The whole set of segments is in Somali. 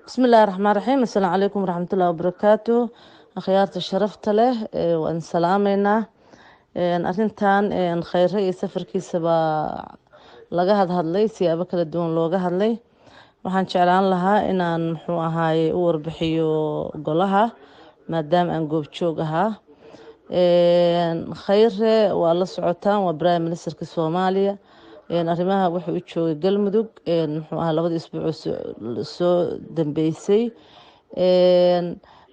Bismillahi raxmaan raxiim. Assalaamu calaykum waraxmatullahi wabarakaatu. Akhyaarta sharafta leh, waan salaameynaa. Arintan Khayre iyo safarkiisaba laga hadhadlay, siyaabo kala duwan looga hadlay. Waxaan jeclaan lahaa inaan, muxuu ahaaye, u warbixiyo golaha maadaama aan goobjoog ahaa. Khayre waa la socotaan, waa prime ministerka Soomaaliya. Arrimaha wuxuu u joogay Galmudug, muxuu ahaa, 2dii isbuuc soo dambeysay.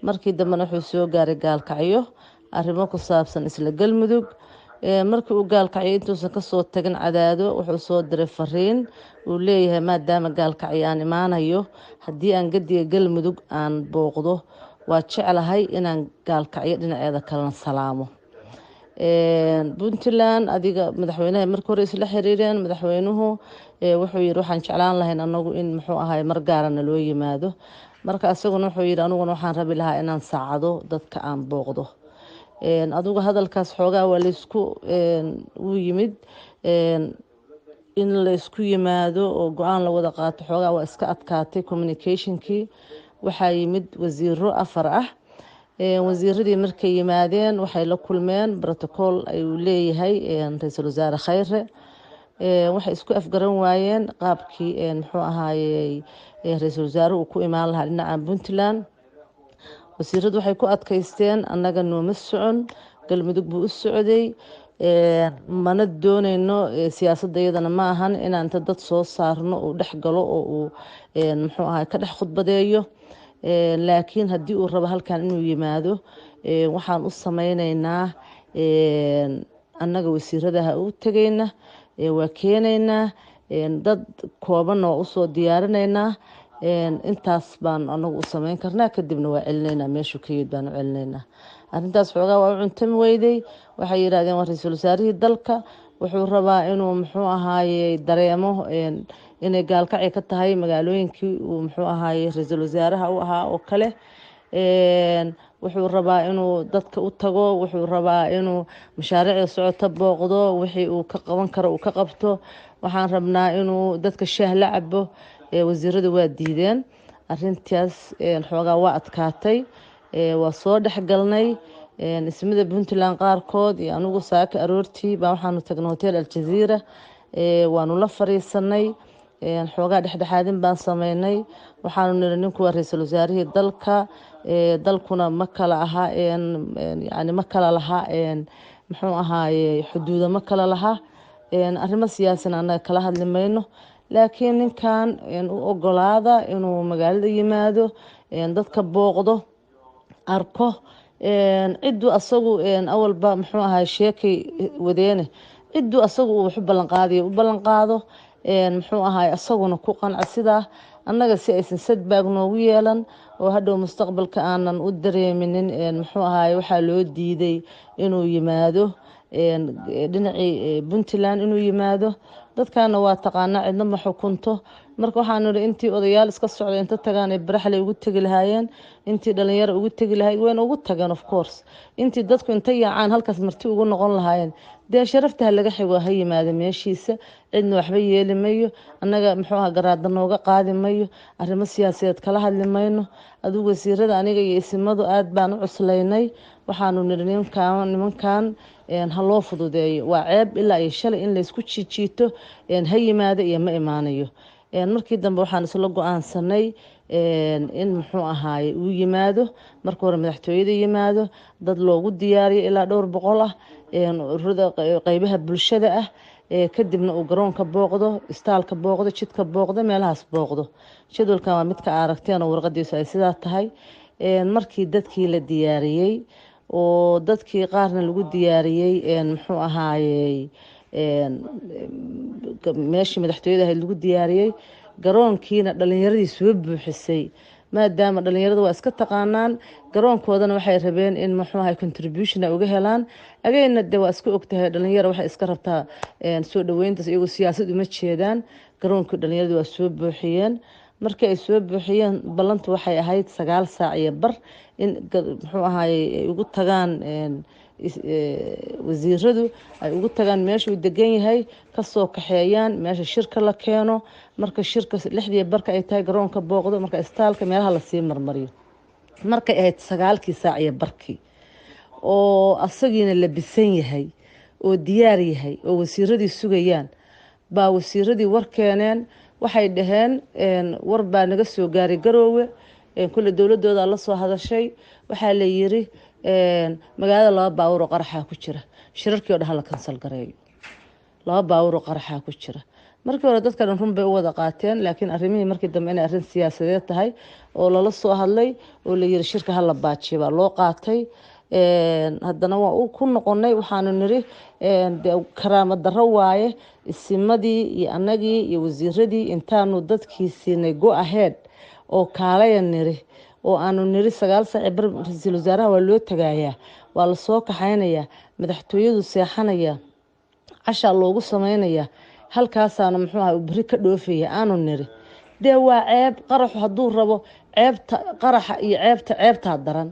Markii dambena wuxuu soo gaaray Gaalkacyo, arrimo ku saabsan isla Galmudug. Markii uu Gaalkacyo, intuusan kasoo tagin Cadaado, wuxuu soo diray fariin uu leeyahay: maadaama Gaalkacyo aan imaanayo, haddii aan gadiga Galmudug aan booqdo, waa jeclahay inaan Gaalkacyo dhinaceeda kalena salaamo. Puntland adiga madaxweynaha markii hore isla xiriireen. Madaxweynuhu wuxuu yiri: waxaan jeclaan lahayn anagu in, muxuu ahay, mar gaarana loo yimaado. Marka isaguna wuxuu yiri: aniguna waxaan rabi lahaa inaan saacado dadka aan booqdo. Adigu hadalkaas xoogaa waa laysku wuu yimid in laysku yimaado oo go-aan la wada qaato. Xoogaa waa iska adkaatay communicationkii. Waxaa yimid wasiiro afar ah. Wasiiradii markay yimaadeen, waxay la kulmeen protocol ayuu leeyahay ra-iisul wasaare Khayre. Waxay isku afgaran waayeen qaabkii, muxuu ahaayey, ra-iisul wasaare uu ku imaan lahaa dhinaca Puntland. Wasiiradu waxay ku adkaysteen: annaga nooma socon, Galmudug buu u socday, mana dooneyno, siyaasadda iyadana ma ahan inaan inta dad soo saarno uu dhex galo oo uu, muxuu ahay, ka dhex khudbadeeyo. Laakiin haddii uu rabo halkan inuu yimaado, waxaan u sameyneynaa annaga wasiiradaha u tegeyna, waa keenaynaa, dad koobanna waa usoo diyaarinaynaa, intaas baan anagu u sameyn karnaa, kadibna waa celinaynaa, meeshuu ka yimid baan u celinaynaa. Arrintaas xoogaa waa u cuntami weyday. Waxay yidhahdeen: waa ra-iisul wasaarihii dalka, wuxuu rabaa inuu, muxuu ahaaye, dareemo inay Gaalkacyo ka tahay magaalooyinkii uu, muxuu ahaaye, ra-iisul wasaaraha u ahaa oo kale. Wuxuu rabaa inuu dadka u tago, wuxuu rabaa inuu mashaariicda socota booqdo, wixii uu ka qaban karo uu ka qabto. Waxaan rabnaa inuu dadka shaah la cabo. Wasiiradu waa diideen arintaas. Xoogaa waa adkaatay. Waa soo dhexgalnay ismada Puntland qaarkood iyo anigu. Saaka aroortii baa waxaanu tagnay Hotel Aljaziira, waanu la fariisanay, xoogaa dhexdhexaadin baan sameynay. Waxaanu niri: ninku waa ra-iisul wasaarihii dalka, dalkuna ma kala aha, yani ma kala laha, muxuu ahaaye, xuduuda ma kala laha. Arrimo siyaasina annaga kala hadli mayno, laakiin ninkan u ogolaada inuu magaalada yimaado, dadka booqdo, arko cidduu asagu awalba, muxuu ahay, sheekay wadeene, cidduu asagu uu wax u ballan qaadayo u ballan qaado, muxuu ahay, asaguna ku qanca sidaa, annaga si aysan sadbaag noogu yeelan oo hadhow mustaqbalka aanan u dareeminin, muxuu ahay, waxaa loo diiday inuu yimaado dhinacii Puntland inuu yimaado. Dadkana waa taqaanaa, cidna ma xukunto. Marka waxaanu ihi: intii odayaal iska socda inta tagaan ay Baraxley ugu tegi lahaayeen, intii dhalinyaro ugu tegi lahayd, wayna ugu tageen of course, intii dadku inta yaacaan halkaas marti ugu noqon lahaayeen, dee sharafta ha laga xigo, ha yimaado meeshiisa. Cidna waxba yeeli mayo, annaga, muxuu aha, garaada nooga qaadi mayo, arrimo siyaasadeed kala hadli mayno. Adigu wasiirada, aniga iyo isimadu aada baan u cuslaynay. Waxaanu niri: nimankan ha loo fududeeyo, waa ceeb ilaa iyo shalay in laysku jiijiito, ha yimaado iyo ma imaanayo. Markii dambe waxaan isla go-aansanay in, muxuu ahaaye, uu yimaado. Marka hore madaxtooyada yimaado, dad loogu diyaariyo ilaa dhowr boqol ah, ururada qeybaha bulshada ah, kadibna uu garoonka booqdo, istaalka booqdo, jidka booqdo, meelahaas booqdo. Jadwalkan waa midka aragteen oo warqadiisu ay sidaa tahay. Markii dadkii la diyaariyey oo dadkii qaarna lagu diyaariyey, muxuu ahaayey, meeshii madaxtooyada ahayd lagu diyaariyey, garoonkiina dhalinyaradii soo buuxisay, maadaama dhalinyarada waa iska taqaanaan, garoonkoodana waxay rabeen in, muxuu ahay, contribution ay uga helaan ageyna. De waa iska ogtahay, dhalinyaro waxay iska rabtaa soo dhaweyntaas, iyagoo siyaasad uma jeedaan. Garoonkii dhalinyarada waa soo buuxiyeen. Markii ay soo buuxiyeen, ballantu waxay ahayd 9:15 in, muxuu ahaayey, ay ugu tagaan. Wasiiradu ay ugu tagaan meeshuu degan yahay, kasoo kaxeeyaan meesha shirka la keeno. Marka shirka 6:30 ay tahay, garoonka booqdo, marka istaalka meelaha lasii marmariyo. Markay ahayd 9:15 oo asagiina labisan yahay oo diyaar yahay oo wasiiradii sugayaan, baa wasiiradii war keeneen. Waxay dhaheen, war baa naga soo gaaray Garoowe, kulle dowladooda la soo hadashay. Waxaa la yiri magaalada laba baawur oo qaraxaa ku jira, shirarkii oo dhan hala cancel gareeyo, laba baawur oo qaraxaa ku jira. Markii hore dadka dhan run bay u wada qaateen, laakiin arrimihii markii dambe inay arrin siyaasadeed tahay oo lala soo hadlay oo la yiri shirka hala baajiyo baa loo qaatay. Haddana waa ku noqonay, waxaanu niri de karaamo darro waaye, isimadii iyo annagii iyo wasiiradii intaanu dadkii siinay go ahead oo kaalaya niri, oo aanu niri 9:15 ra-iisul wasaaraha waa loo tagayaa, waa lasoo kaxaynayaa, madaxtooyadu seexanaya, cashaa loogu sameynayaa, halkaasaana muxuu aha beri ka dhoofaya aanu niri. Dee waa ceeb. Qaraxu hadduu rabo ceebta qaraxa iyo ceebta ceebtaa daran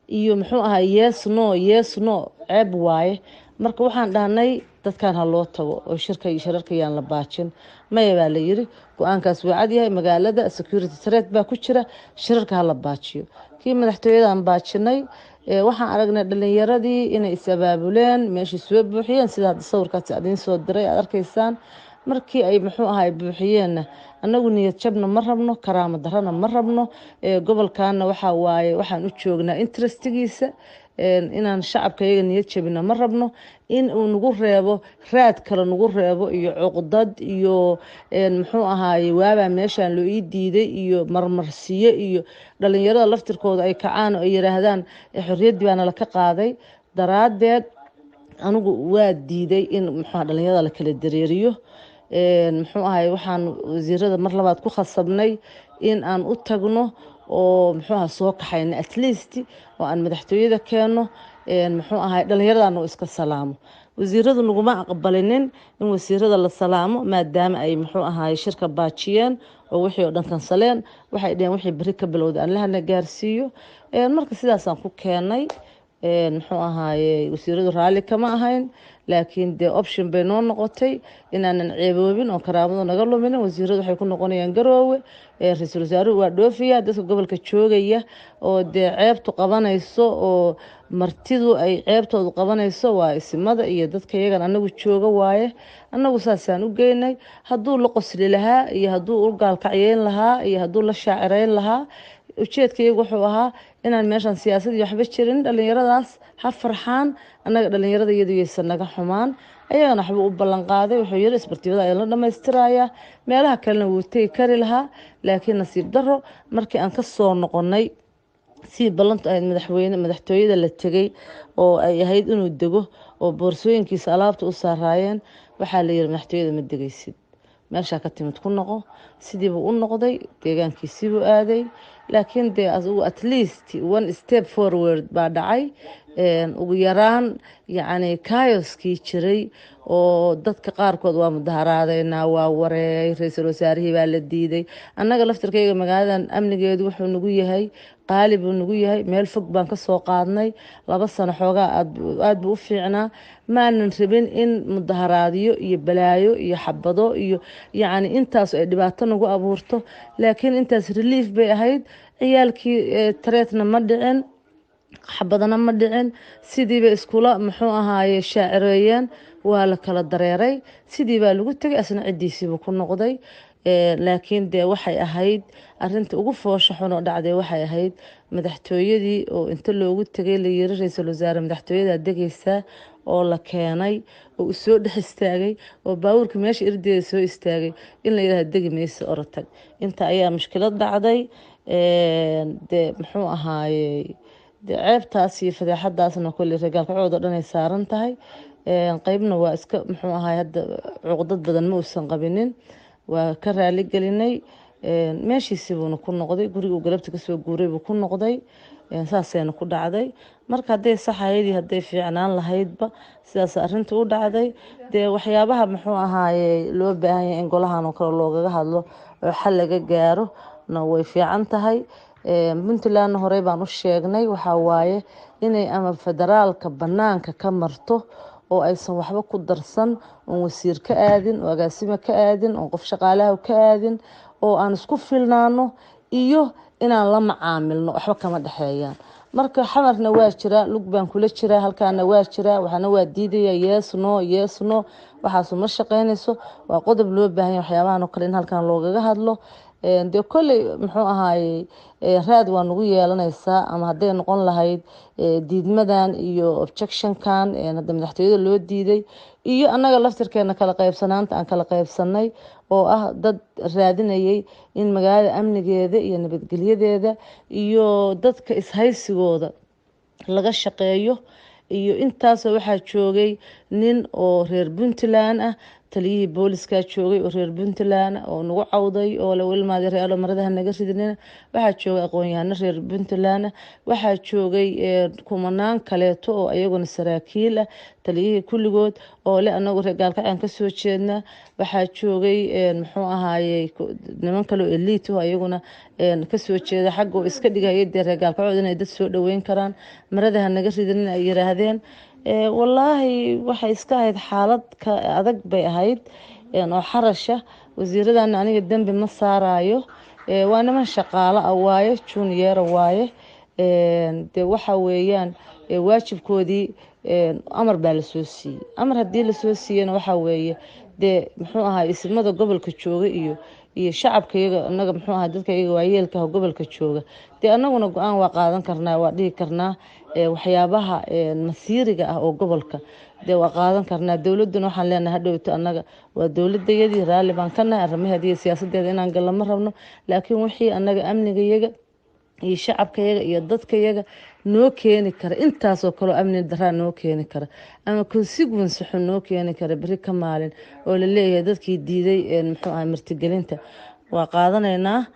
iyo muxuu ahaa yes no, yes no, ceeb waaye. Marka waxaan dhahnay dadkan ha loo tago oo shirka iyo shirarka yaan la baajin. Maya baa la yiri, go-aankaas waa cadyahay, magaalada security threat baa ku jira, shirarka ha la baajiyo. Kii madaxtooyadaan baajinay. Waxaan aragnay dhalinyaradii inay is abaabuleen, meeshii soo buuxiyeen, sida hadda sawirkaas idiin soo diray aad arkaysaan. Markii ay muxuu ahay buuxiyeenna, annagu niyad jabna ma rabno, karaamo darana ma rabno. Gobolkaana waxaa waaye waxaan u joognaa interestigiisa. Inaan shacabka iyaga niyad jabina ma rabno, in uu nagu reebo raad kale, nagu reebo iyo cuqdad iyo muxuu ahaaye waabaa meeshaan loo ii diiday iyo marmarsiyo, iyo dhalinyarada laftirkooda ay kacaan oo ay yiraahdaan xorriyaddii baana laka qaaday. Daraaddeed anigu waa diiday in muxuu dhalinyarada la kala dareeriyo. Muxuu ahay waxaan wasiirada mar labaad ku khasabnay in aan u tagno oo muxuu aha soo kaxayno at least oo aan madaxtooyada keenno, muxuu ahay dhalinyaradana uu iska salaamo. Wasiiradu naguma aqbalinin in wasiirada la salaamo, maadaama ay muxuu ahaay shirka baajiyeen oo wixii oo dhan kansaleen. Waxay dheheen wixii beri ka bilowda aan lahana gaarsiiyo. Marka sidaasaan ku keenay. Muxuu ahaaye wasiiradu raalli kama ahayn, laakiin dee option bay noo noqotay inaanan ceeboobin oo karaamadu naga luminin. Wasiiradu waxay ku noqonayaan Garoowe, ra-iisul wasaaruhu waa dhoofiya. Dadka gobolka joogaya oo dee ceebtu qabanayso oo martidu ay ceebtoodu qabanayso waa isimada iyo dadka iyagan anagu jooga waaye. Annagu saasaan u geynay. Hadduu la qosli lahaa iyo hadduu u gaalkacyeyn lahaa iyo hadduu la shaacireyn lahaa, ujeedka iyagu wuxuu ahaa inaan meeshan siyaasad iyo waxba jirin, dhalinyaradaas ha farxaan, annaga dhalinyarada iyadu yaysan naga xumaan. Ayagana waxbuu u ballan qaaday, wuxuu yiri isbartibada ayaa la dhamaystirayaa, meelaha kalena wuu tegi kari lahaa. Laakiin nasiib daro, markii aan ka soo noqonay si ballantu ahayd, madaxweyne madaxtooyada la tegay oo ay ahayd inuu dego oo boorsooyinkiisa alaabta u saaraayeen, waxaa la yiri madaxtooyada ma degaysid, meeshaa ka timid ku noqo. Sidiibuu u noqday, deegaankiisiibuu aaday. Laakiin dee asagu at least one step forward baa dhacay, ugu yaraan yacni chaoskii jiray oo dadka qaarkood waa mudaharaadeynaa, waa wareey, ra-iisul wasaarihii baa la diiday. Annaga laftirkayga magaaladan amnigeedu wuxuu nagu yahay qaali buu nagu yahay. Meel fog baan kasoo qaadnay, 2 sano xoogaa aad buu u fiicnaa. Maanan rabin in mudaharaadyo iyo balaayo iyo xabado iyo yacni intaas ay dhibaato nagu abuurto, laakiin intaas relief bay ahayd. Ciyaalkii threatna ma dhicin, xabadana ma dhicin, sidiibay iskula muxuu ahaaye shaacireeyeen, waa la kala dareeray, sidii baa lagu tegay, asna ciddiisiibuu ku noqday. Laakiin dee waxay ahayd arinta ugu foosha xun oo dhacday, waxay ahayd madaxtooyadii oo inta loogu tegay la yiri ra-iisul wasaare madaxtooyadaa degaysaa, oo la keenay oo uu soo dhex istaagay oo baabuurka meesha irdeeda soo istaagay, in la yidhaha degi maysa, orotag. Inta ayaa mushkilad dhacday. Dee muxuu ahaaye dee ceebtaas iyo fadeexadaasna kolley reegaalkacooda dhan ay saaran tahay. Qeybna waa iska muxuu ahaay hadda cuqdad badan ma uusan qabinin, waa ka raali gelinay, meeshiisii buuna ku noqday, guriga uu galabta kasoo guuray buu ku noqday. Saasayna ku dhacday. Marka hadday saxayadii hadday fiicnaan lahaydba, sidaas arrinta u dhacday. Dee waxyaabaha muxuu ahaaye loo baahan yahay in golahan oo kale loogaga hadlo oo xal laga gaaro na way fiican tahay. Puntlandna horey baan u sheegnay, waxaa waaye inay ama federaalka banaanka ka marto oo aysan waxba ku darsan, oon wasiir ka aadin, oo agaasime ka aadin, oon qof shaqaalaha ka aadin, oo aan isku filnaano, iyo inaan la macaamilno, waxba kama dhexeeyaan. Marka Xamarna waa jiraa, lug baan kula jiraa, halkaana waa jiraa, waxaana waa diidaya. Yes, no, yes, no, waxaasu ma shaqeynayso. Waa qodob loo baahan yahay waxyaabahan oo kale in halkan loogaga hadlo. Dee kolley muxuu ahaayey, raad waa nagu yeelanaysaa, ama hadday noqon lahayd diidmadan iyo objectionkan hadda madaxtooyada loo diiday, iyo annaga laftirkeena kala qaybsanaanta aan kala qaybsanay, oo ah dad raadinayay in magaalada amnigeeda iyo nabadgelyadeeda iyo dadka ishaysigooda laga shaqeeyo. Iyo intaasoo waxaa joogay nin oo reer Puntland ah, taliyihii booliskaa joogay oo reer Puntland oo nagu cawday oo le ilmaadi reelo maradaha naga ridinina. Waxaa joogay aqoon-yahano reer Puntland. Waxaa joogay kumanaan kaleeto oo iyaguna saraakiil ah, taliyihii kulligood oo le anagu reer Gaalkacyan kasoo jeedna. Waxaa joogay muxuu ahaayey, niman kale oo elite oo iyaguna kasoo jeeda xagga, oo iska dhigaya dee reer Gaalkacyood inay dad soo dhaweyn karaan, maradaha naga ridinina ay yiraahdeen. Wallaahi waxay iska ahayd xaalad ka adag bay ahayd oo xarasha. Wasiiradan aniga dembi ma saarayo, waa niman shaqaalo ah waaye, junior waaye. Dee waxa weeyaan waajibkoodii amar baa lasoo siiyey. Amar haddii lasoo siiyena, waxaa weeye dee muxuu ahaa, isimada gobolka jooga iyo shacabka iyaga, anaga muxuu ahaa, dadka iyaga waayeelka gobolka jooga, dee anaguna go-aan waa qaadan karnaa, waa dhihi karnaa waxyaabaha masiiriga ah oo gobolka dee waa qaadan karnaa. Dowladuna waxaan leenahay hadhowto annaga waa dowladayadii, raalli baan ka nahay arrimaheeda iyo siyaasadeeda inaan gallo ma rabno, laakiin wixii annaga amnigayaga iyo shacabkayaga iyo dadkayaga noo keeni kara, intaasoo kaleo amni daraa noo keeni kara ama consequence xun noo keeni kara beri ka maalin, oo laleeyahay dadkii diiday muxuu ahay martigelinta, waa qaadanaynaa.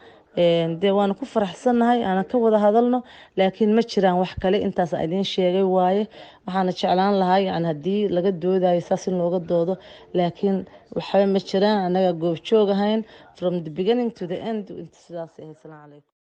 Dee waana ku faraxsannahay aanan ka wada hadalno, laakiin ma jiraan wax kale, intaas aan idiin sheegay waaye. Waxaana jeclaan lahaa yani haddii laga doodayo saas in looga doodo, laakiin waxba ma jiraan, annaga goobjoog ahayn from the beginning to the end. Inta sidaas ahayd. Salaam calaykum.